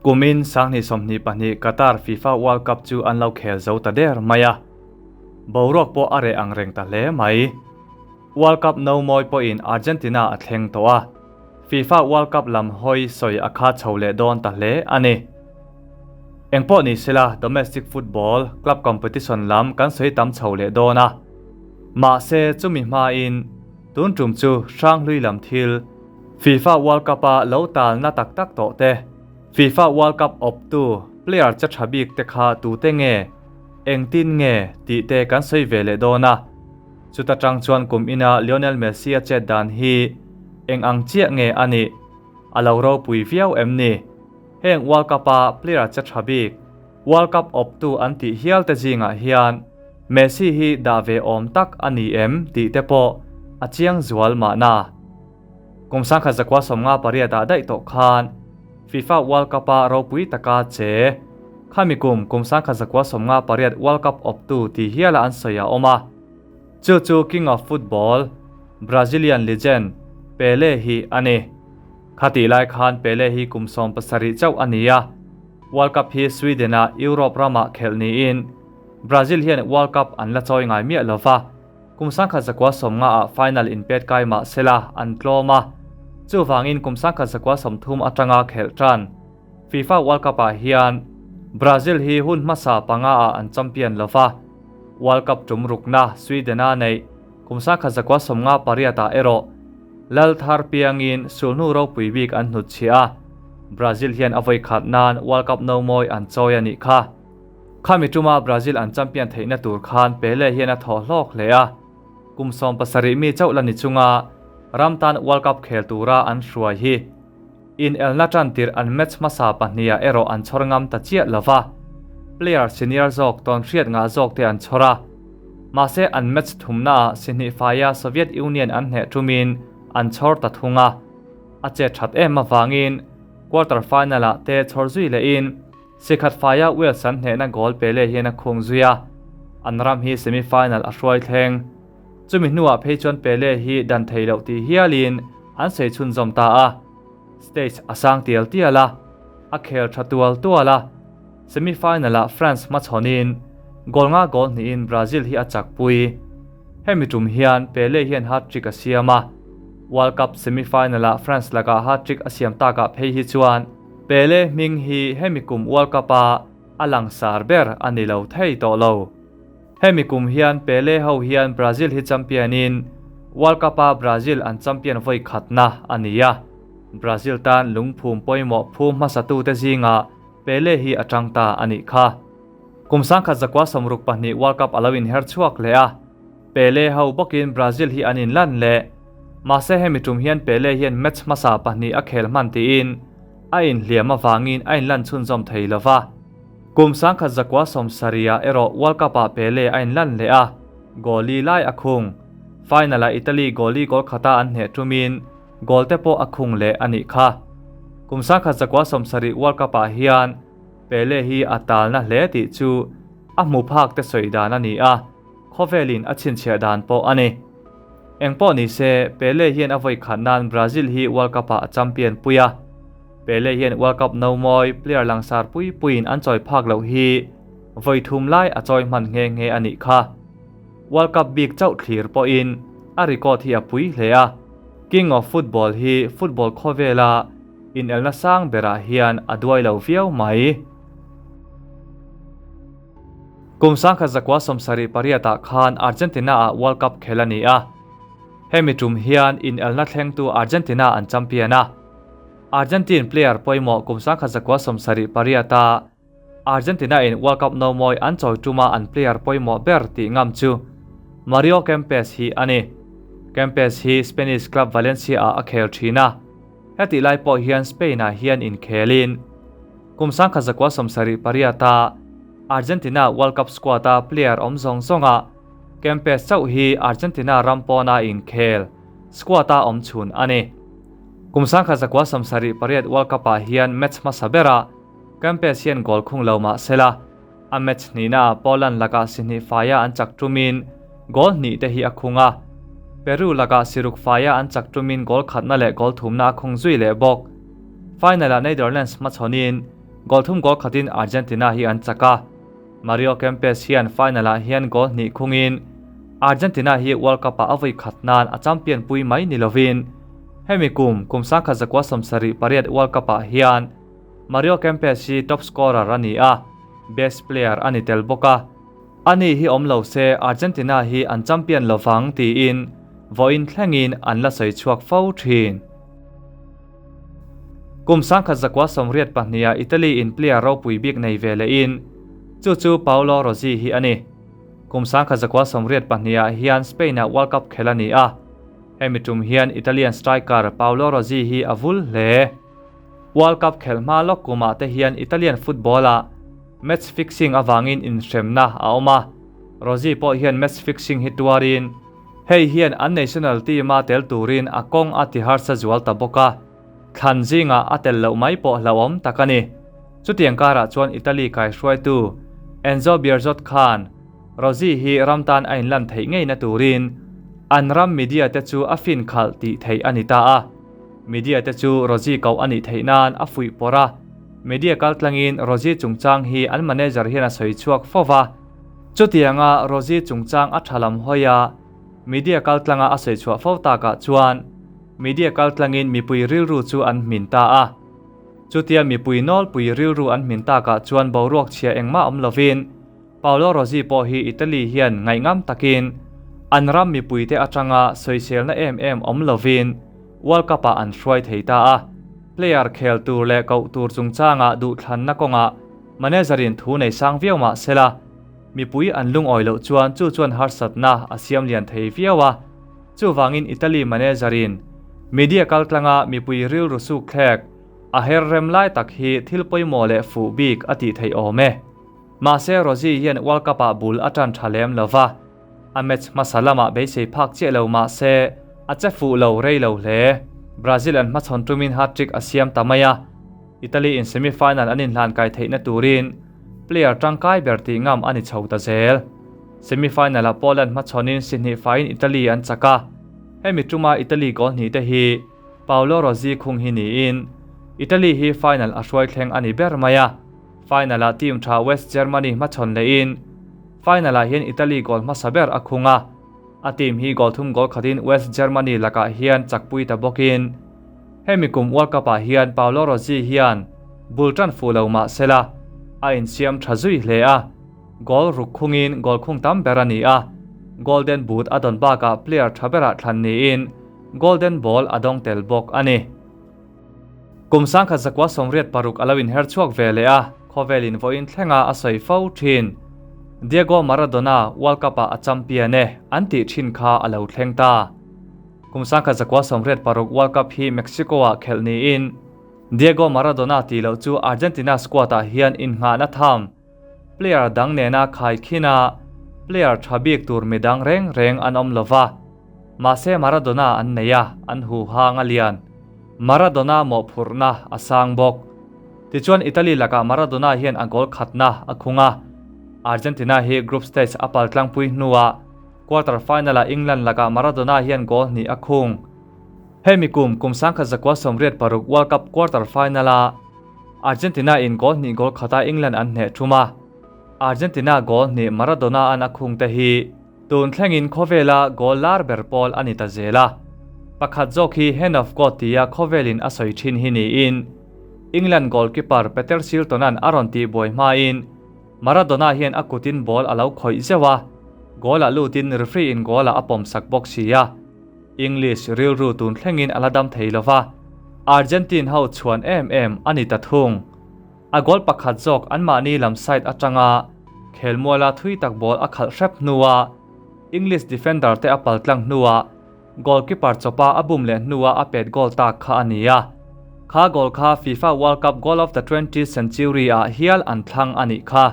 Kumin 2022 Qatar FIFA World Cup chu an lo khel zo ta der mai a, boruak pawh a reh ang reng ta hle mai. World Cup no mawi pawhin Argentina a thleng tawh a, FIFA World Cup lam hawi sawi a kha chho leh dawn ta hle a ni. Engpawh ni sela domestic football club competition lam kan sawi tam chho leh dawn a, mahse chumi hmain tun tum chu hranghlui lam thil FIFA World Cup a lo talna tak tak tawh te, FIFA World Cup awptu player che tha bik te kha tute nge, engtin nge tih te kan sawi ve leh dawn a. Chuta tang chuan kum ina Lionel Messi a chet dan hi eng ang chiah nge a nih? A lo ropui viau em ni? Heng World Cup a player che tha bik, World Cup awptu an tih hial te zingah hian Messi hi dah ve awm tak a ni em tih te pawh a chiang zual mahna. Kum 1958 ah daih tawh khan FIFA World Cup a ropui taka che khami kum kum 1958 World Cup awptu tih hiala an sawi a awm a. Chu chu King of Football, Brazilian legend Pele hi a ni. Khatih lai khan Pele hi kum 17 chauh a ni a. World Cup hi Sweden-a Europe ramah khelh niin Brazil hian World Cup an la chawi ngai miah lova. Kum 1950 ah final inpet kai mah sela an tlawm a, chuvangin kum 1930 atanga khelh tan FIFA World Cup ah hian Brazil hi hun hmasa panga ah an champion lova, World Cup tum rukna Sweden-a neih kum 1958 ah erawh lal thar piangin sulhnu ropui bik an hnutchhiah a, Brazil hian a vawi khat nan World Cup no mawi an chawi a nih kha. Khami tuma Brazil an champion theihna tur khan Pele hian a thaw hlawk hle a, kum 17 mi chauh la ni chunga ram tan World Cup khel tura an hruai hi inelna tan tirh an match hmasa pahniha erawh an chhawr ngam ta chiah lova, player senior zawk tawn hriat ngah zawk te an chhawr a. Mahse an match thumnaah sihnih faia Soviet Union an hneh tumin an chhawr ta thung a, a chet that em avangin quarter final-ah te chhawr zui lehin Sikhat faia Wales an hnehna goal Pele hian a khung zui a, an ram hi semi-final a hruai thleng. Chumi hnuah phei chuan Pele hi dan thei loh tih hialin an sei chhunzawm ta a. Stage a sang tial tial a, a khel tha tual tual a. Semi-final-ah France hmachhawnin goal nga goal hnihin Brazil hi a chakpui. Hemi tum hian Pele hian hat-trick a siam a, World Cup semi-final-ah France lakah hat-trick a siam takah phei hi chuan Pele hming hi hemi kum World Cup a a langsar ber a ni lo thei tawh lo. Hemi kum hian Pele ho hian Brazil hi champion in World Cup a Brazil an champion vawi khatna a ni a. Brazil tan lungphum pawimawh phum hmasatute zingah Pele hi a tang ta a nih kha. Kum 1962 World Cup a lo inher chhuak leh a, Pele ho bawkin Brazil hi an inlan leh. Mahse hemi tum hian Pele hian match hmasa pahnih a khel hman tiin a inhliam avangin a inlan chhunzawm thei lova. Kum 1970 ah erawh World Cup ah Pele a inlan leh a, goalie lai a khung. Final ah Italy goalie goal khata an hneh tumin goal te pawh a khung leh a nih kha. Kum 1970 World Cup ah hian Pele hi a talna hle tih chu a hmu phak te sawi dan a ni a, khawvelin a chhinchhiah dan pawh a ni. Engpawh ni se, Pele hian a vawi khat nan Brazil hi World Cup ah a champion pui a. Pele hian World Cup no mawi player langsar pui puiin an chawi phak loh hi vawi thum lai a chawi hman nghe nghe a nih kha. World Cup bik chauh thlir pawhin a record hi a pui hle a. King of Football hi football khawvela inelna sang berah hian a duai lo viau mai. Kum 1978 ah khan Argentina ah World Cup khel a ni a. Hemi tum hian inelna thlengtu Argentina an champion a. Argentine player pawimawh kum 1978 ah Argentina in World Cup no mawi an chawi tuma an player pawimawh ber tih ngam chu Mario Kempes hi a ni. Kempes hi Spanish club Valencia ah a khel thin a. Hetih lai pawh hian Spain ah hian inkhelin kum 1978 ah Argentina World Cup squad a player awm zawng zawnga Kempes chauh hi Argentina ram pawna inkhel squad a awm chhun a ni. Kum 1978 World Cup ah hian match hmasa berah Kempes hian goal khung lo mah sela, a match hnihna ah Poland lakah sihnih faia an chak tumin goal hnih te hi a khung a. Peru lakah siruk faia an chak tumin goal khatna leh goal thumna a khung zui leh bawk. Final ah Netherlands hmachhawnin Goal thum goal khatin Argentina hi an chak a. Mario Kempes hian final-ah hian goal hnih khungin Argentina hi World Cup-ah a vawi khat nan a champion pui mai ni lovin hemi kum kum 1978 World Cup-ah hian Mario Kempes hi top scorer a ni a, best player a ni tel bawk a. Ani hi awm lo se Argentina hi an champion lovang tiin vawiin thlengin an la sawi chhuak fo thin. Kum 1982 ah Italy in player ropui bik nei ve lehin chu chu Paolo Rossi hi a ni. Kum 1982 ah hian Spain ah World Cup khel a ni a, hemi tum hian Italian striker Paolo Rossi hi a vul hle. World Cup khelh hma lawk kumah te hian Italian football ah match fixing avangin inhremna a awm a, Rossi pawh hian match fixing hi tuarin hei hian an national team a tel turin a kawng a ti harsa zual ta bawk a, thlan zingah a tel loh mai pawh hlauhawm tak a ni. Chutiang karah chuan Italy kaihruaitu Enzo Bearzot khan Rossi hi ram tan a inlan theih ngeina turin an ram media te chu a fin khalh tih theih a ni ta a. Media te chu Rosie koh a nih theih nan a fuih pawrh a, media kal tlangin Rosie chungchang hi an manager hian a sawi chhuak fo va. Chutianga Rosie chungchang a tha lam hawi a, media kal tlanga a sawi chhuah fo takah chuan media kal tlangin mipui rilru chu an hmin ta a. Chutia mipui nawlpui rilru an hmin takah chuan boruak chhia engmah awm lovin Paolo Rossi pawh hi Italy hian ngaihngam takin an ram mipuite atanga sawiselna em em awm lovin World Cup-ah an hruai thei ta a. Player khel tur leh koh tur chungchangah duhthlanna kawngah manager-in thu nei sang viau mah sela, mipui an lungawi loh chuan chu chuan harsatna a siam lian thei viau a. Chuvangin Italy manager-in media kaltlanga mipui rilru sukthlek a her rem lai tak hi thil pawimawh leh fuh bik a tih theih awm e. Mahse Rossi hian World Cup-ah bul a tan tha lem lo va, a match hmasa lamah beisei phak chiah lo mah se a che fuh lo rei lo hle. Brazil an hmachhawn tumin hat-trick a siam ta mai a, Italy in semi-final an inhlan kai theihna turin player tangkai ber tih ngam a ni chho ta zel. Semi-final-ah Poland hmachhawnin si hnih faiin Italy an chak a, hemi tuma Italy goal hnih te hi Paolo Rossi khung hi niin Italy hi final a hruai thleng a ni ber mai a. Final-ah team tha West Germany hmachhawn lehin final-ah hian Italy goal hmasa ber a khung a, a team hi goal thum goal khatin West Germany lakah hian chakpui ta bawkin hemi kum World Cup-ah hian Paolo Rossi hian bul tan fuh lo mah sela a insiam tha zui hle a, goal ruk khungin goal khung tam ber a ni a, Golden Boot a dawn bakah player tha berah thlan niin Golden Ball a dawng tel bawk a ni. Kum 1986 a lo inher chhuak ve leh a, khawvelin vawiin thlenga a sawi fo thin. Diego Maradona World Cup-ah a champion e an tih thin kha a lo thleng ta. Kum 1986 World Cup hi Mexico-ah khelh niin Diego Maradona tih loh chu Argentina squad-ah hian innghahna tham player dang nena khaikhin a, player tha bik tur midang reng reng an awm lova. Mahse Maradona an nei a, an hu hang a lian. Maradona mawhphurhna a sang bawk. Tichuan Italy lakah Maradona hian a goal khatna a khung a. Argentina hi group stage a pal tlangpui hnuah quarter final-ah England lakah Maradona hian goal hnih a khung. Hemi kum kum 1986 World Cup quarter final-ah Argentina in goal hnih goal khata England an hneh thum a. Argentina goal hnih Maradona an a khung te hi Tun thlengin khawvela goal lar ber pawl a ni ta zel a, pakhat zawk hi Hand of God tia khawvelin a sawi thin hi niin England goalkeeper Peter Shilton-a'n a rawn tihbuai hmain Maradona hian a kutin ball a lo khawih zeuh a, goal-ah lutin referee-in goal-ah a pawmsak bawk si a. English rilru tun thlengin a la dam thei lo va, Argentine ho chhuan em em a ni ta thung. A goal pakhat zawk anmahni lam side atanga khelmuala thui tak ball a khalh hrep hnuah English defender te a pal tlang hnuah goalkeeper chawpa a bum leh hnuah a pet goal tak kha a ni a. Kha goal kha FIFA World Cup Goal of the 20th Century ah hial an thlang a nih kha.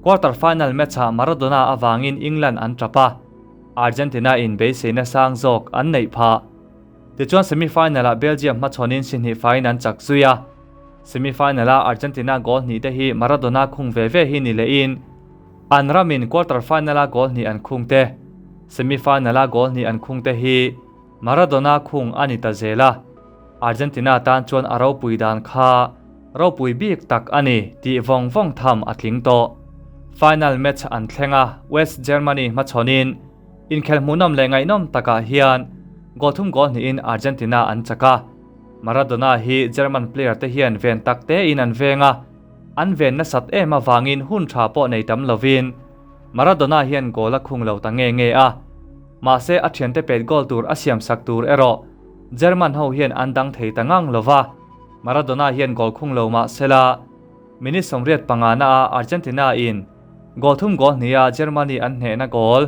Quarter final match ah Maradona avangin England an tap a, Argentina in beiseina sang zawk an neih phah. Tichuan semi-final ah Belgium hmachhawnin si hnih faiin an chak zui a. Semi-final a Argentina goal hnih te hi Maradona khung ve ve hi ni lehin an ramin quarter final a goal hnih an khung te, semi-final a goal hnih an khung te hi Maradona khung a ni ta zel a. Argentina tan chuan a ropui dan kha Ropui bik tak a ni tih vawng vawng tham a tling tawh. Final match an thleng a, West Germany hmachhawnin inkhel hmuhnawm leh ngaihnawm takah hian goal thum goal hnihin Argentina an chak a. Maradona hi German player te hian ven tak tein an veng a, an ven nasat em avangin hun tha pawh nei tam lovin Maradona hian goal a khung lo ta nge nge a. Mahse a thiante pet goal tur a siamsak tur erawh German ho hian an dang thei ta ngang lova. Maradona hian goal khung lo mah sela, minute 85 na ah Argentina in goal thum goal hnih a Germany an hnehna goal,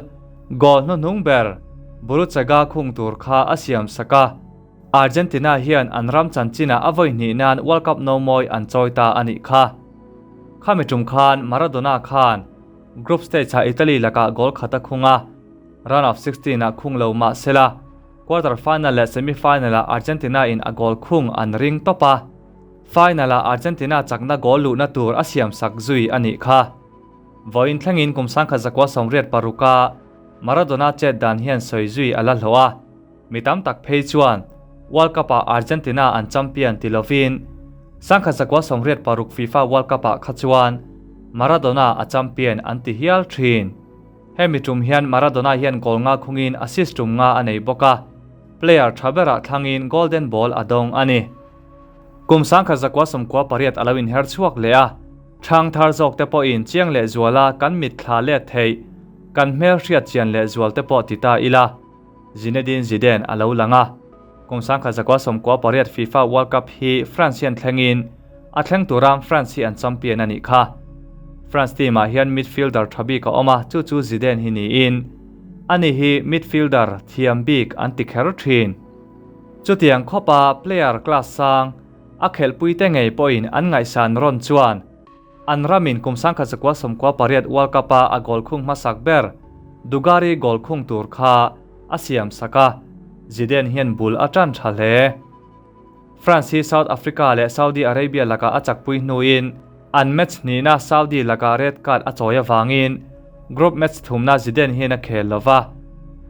goal hnuhnung ber Burruchaga khung tur kha a siam sak a. Argentina hian an ram chanchinah a vawi hnih nan World Cup no mawi an chawi ta a nih kha. Khami tum khan Maradona khan group stage ah Italy lakah goal khat a khung a, round of 16 ah khung lo mah sela, Quarter final leh semi final ah Argentina in a goal khung an ring tawp a, final ah Argentina chakna goal luhna tur a siam sak zui a nih kha. Vawiin thlengin kum 1986 a Maradona chet dan hian sawi zui a la hlawh a, mi tam tak phei chuan World Cup ah Argentina an champion ti lovin 1986 FIFA World Cup ah kha chuan Maradona a champion an ti hial thin. Hemi tum hian Maradona hian goal nga khungin assist tum nga a nei bawk a, player tha berah thlangin Golden Ball a dawng a ni. Kum 1998 a lo inher chhuak leh a, thang thar zawk te pawhin chiang leh zuala kan mitthla let theih, kan hmel hriat chian leh zual te pawh ti ta ila, Zinedine Zidane a lo lang a. Kum 1998 FIFA World Cup hi France hian thlengin a thleng tura France hi an champion a nih kha. France team ah hian midfielder tha bik a awm a, chu chu Zidane hi niin ani hi midfielder thiam bik an ti kher thin. Chutiang khawpa player class sang a khelhpui te ngei pawhin an ngaihsan rawn chuan An ramin kum 1998 World Cup-a a goal khung hmasak ber Dugarry goal khung tur kha a siam sak a, Zidane hian bul a tan tha hle. France hi South Africa leh Saudi Arabia lakah a chakpui hnuin an match hnihna Saudi lakah red card a chawi avangin group match thumna Zidane hian a khel lo va.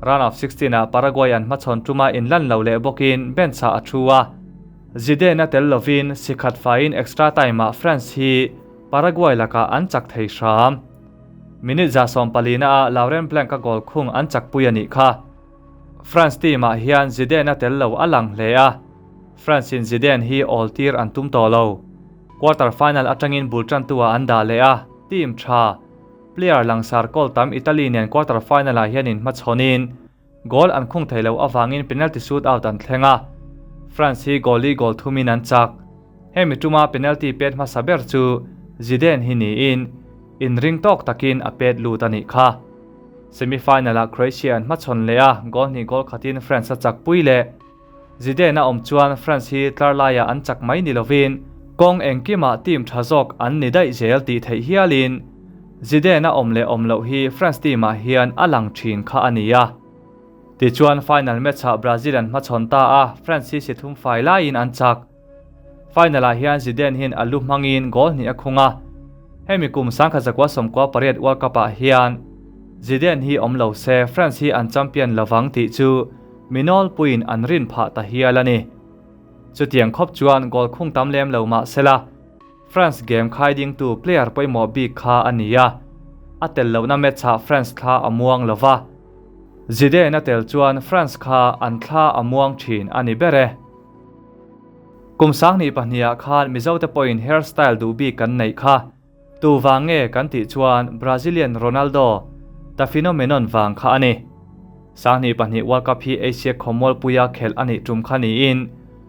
Round of 16 ah Paraguay an hmachhawn tuma inlan lo leh bawkin bench-ah a thu a. Zidane a tel lovin si khat faiin extra time-ah France hi Paraguay lakah an chak thei hram. Minute 14 ah Laurent Blanc-a goal khung an chakpui a nih kha. France team-ah hian Zidane a tel lo a lang hle a, France-in Zidane hi awl tir an tum tawh lo. Quarter final atangin bul tantu-ah an dah leh a, team tha, player langsar goal tam Italy nen quarter final-ah hian inhmachhawnin Goal an khung thei lo avangin penalty shootout an thleng a, France hi goal li goal thumin an chak. Hemi tuma penalty pet hmasa ber chu Zidane hi niin inring tawk takin a pet lut a nih kha. Semi-final ah Croatia an hmachhawn leh a, goal hnih goal khatin France a chakpui leh. Zidane a awm chuan France hi tlar laiah an chak mai ni lovin kawng engkimah team tha zawk an ni daih zel tih theih hialin Zidane a awm leh awm loh hi France team ah hian a lang thin kha a ni a. Tichuan final match ah Brazil an hmachhawn ta a, France hi si thum fai laiin an chak. Final ah hian Zidane hian a lu hmangin goal hnih a khung a, hemi kum 1998 World Cup ah hian Zidane hi awm lo se France hi an champion lovang tih chu Mi nawlpuiin an rin phah ta hial a ni. Chutiang khawp chuan goal khung tam lem lo mah sela, France game khai dingtu player pawimawh bik kha a ni a, a tel lohna match-ah France thla a muang lo va, Zidane a tel chuan France kha an thla a muang thin a ni ber e. Kum 2002 ah khan Mizote pawhin hair style duh bik kan neih kha. Tu vang nge kan tih chuan Brazilian Ronaldo, the phenomenon vang kha a ni. 2002 World Cup hi Asia khawmualpuia khelh a nih tum kha niin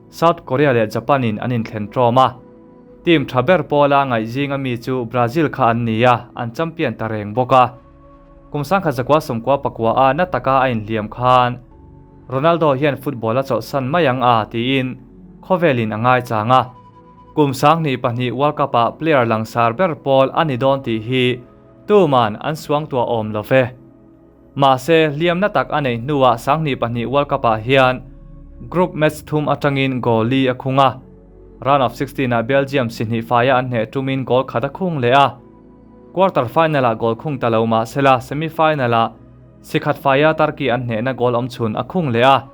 South Korea leh Japan in an inthlen tlawm a. Team tha ber pawla ngaih zinga mi chu Brazil kha an ni a, an champion ta reng bawk a. Kum 1999 a na taka a inhliam khan Ronaldo hian football a chawlhsan mai ang a tiin khawvelin a ngaichang a. Kum 2002 World Cup ah player langsar ber pawl a ni dawn tih hi tuman an suangtuah awm lo ve. Mahse, hliamna tak a neih hnuah 2002 World Cup ah hian group match thum atangin goal li a khung a. Round of 16 ah Belgium si hnih faia an hneh tumin goal khat a khung leh a. Quarter final ah goal khung ta lo mahsela semi final ah si khat faia Turkey an hnehna goal awm chhun a khung leh a.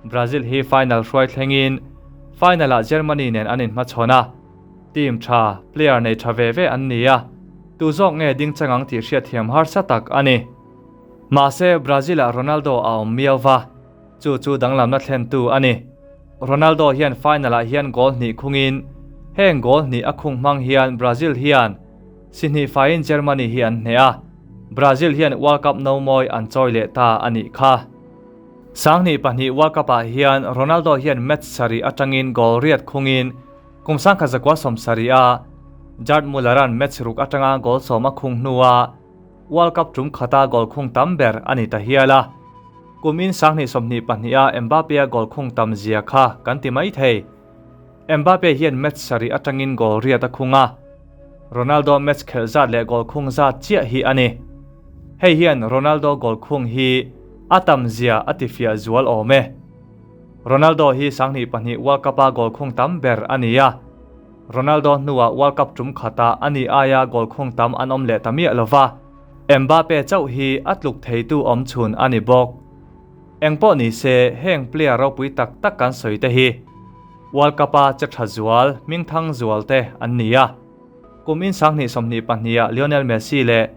Brazil hi final hruai thlengin final ah Germany nen an inhmachhawn a. Team tha, player nei tha ve ve an ni a, tu zawk nge ding chang ang tih hriatthiam harsa tak a ni. Mahse, Brazil-ah Ronaldo a awm miau va, chu chu danglamna thlentu a ni. Ronaldo hian final-ah hian goal hnih khungin, heng goal hnih a khung hmang hian Brazil hian si hnih faiin Germany hi an hneh a, Brazil hian World Cup no mawi an chawi leh ta a nih kha. 2002 World Cup-ah hian Ronaldo hian match sarih atangin goal riat khungin kum 1970 a Gerd Muller-a'n match ruk atanga goal sawm a khung hnua World Cup tum khata goal khung tam ber a ni ta hial a. Kum in 2022 a Mbappe-a goal khung tam zia kha kan ti mai thei. Mbappe hian match sarih atangin goal riat a khung a. Ronaldo match khelh zat leh goal khung zat chiah hi a ni. Hei hian Ronaldo goal khung hi a tam zia a tifiah zual awm e. Ronaldo hi 2002 World Cup-a goal khung tam ber a ni a. Ronaldo hnuah World Cup tum khatah a ni aia goal khung tam an awm leh ta miah lova, Mbappe chauh hi a tluk theitu awm chhun a ni bawk. Engpawh ni se, heng player ropui tak tak kan sawi te hi World Cup-a che tha zual, hmingthang zual te an ni a. Kum in 2022 ah Lionel Messi leh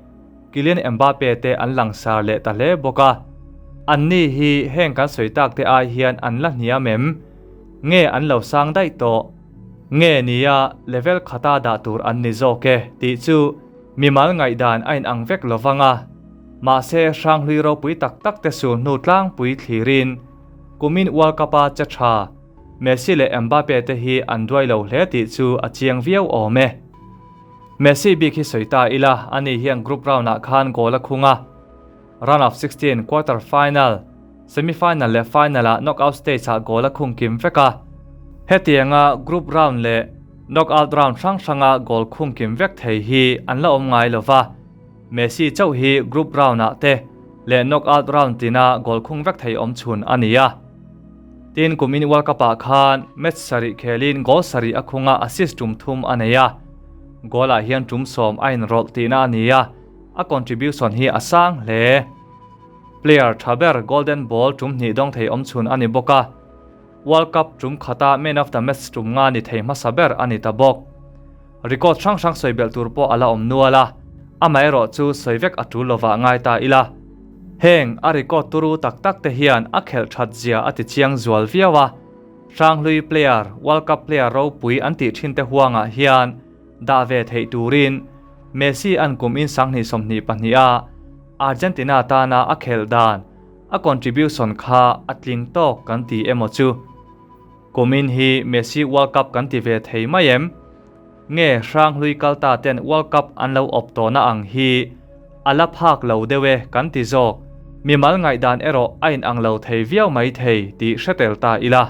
Kylian Mbappe te an langsar leh ta hle bawk a. Anni hi heng kan sawi tak te ai hian an la hniam em? Nge an lo sang daih tawh? Nge nia level khata dah tur an ni zawk e tih chu mimal ngaihdan a inang vek lo vang a. Mahse hranghlui ropui tak tak te sul hnu tlangpui thlirin kumin World Cup a che tha Messi leh Mbappe te hi an duai lo hle tih chu a chiang viau awm e. Messi bik hi sawi ta ila ani hian group round ah khan goal a khung a. Round of 16, quarter final, semi final leh final ah knockout stage ah goal a khung kim vek a. Hetianga group round leh knockout round hrang hranga goal khung kim vek thei hi an la awm ngai lova. Messi chauh hi group round ah te leh knockout round tina goal khung vek thei awm chhun a ni a. Tin, kumin World Cup ah khan match sarih khelin goal sarih a khung a, assist tum thum a nei a. Goal ah hian tum sawm a inrawlh tihna a ni a, a contribution hi a sang hle. Player tha ber Golden Ball tum hnih dawng thei awm chhun a ni bawk a. World Cup tum khata man of the match tum nga ni thei hmasa ber a ni ta bawk. Record hrang hrang sawi belh tur pawh a la awm nual a, amaherawh chu sawi vek a tul lovah ngai ta ila. Heng a record turu tak tak te hian a khelh that zia a ti chiang zual viau a, Hranghlui player, World Cup player ropui an tih thin te huangah hian dah ve theih turin Messi an kum in 2022 a Argentina tana a khelh dan, a contribution kha a tling tawk kan ti emaw chu. Kumin hi Messi World Cup kan ti ve thei mai em? Nge Hranghlui kalta ten World Cup an lo awp tawhna ang hi a la phak lo deuh e kan ti zawk. Mimal ngaihdan erawh a inang lo thei viau mai thei tih hre tel ta ila.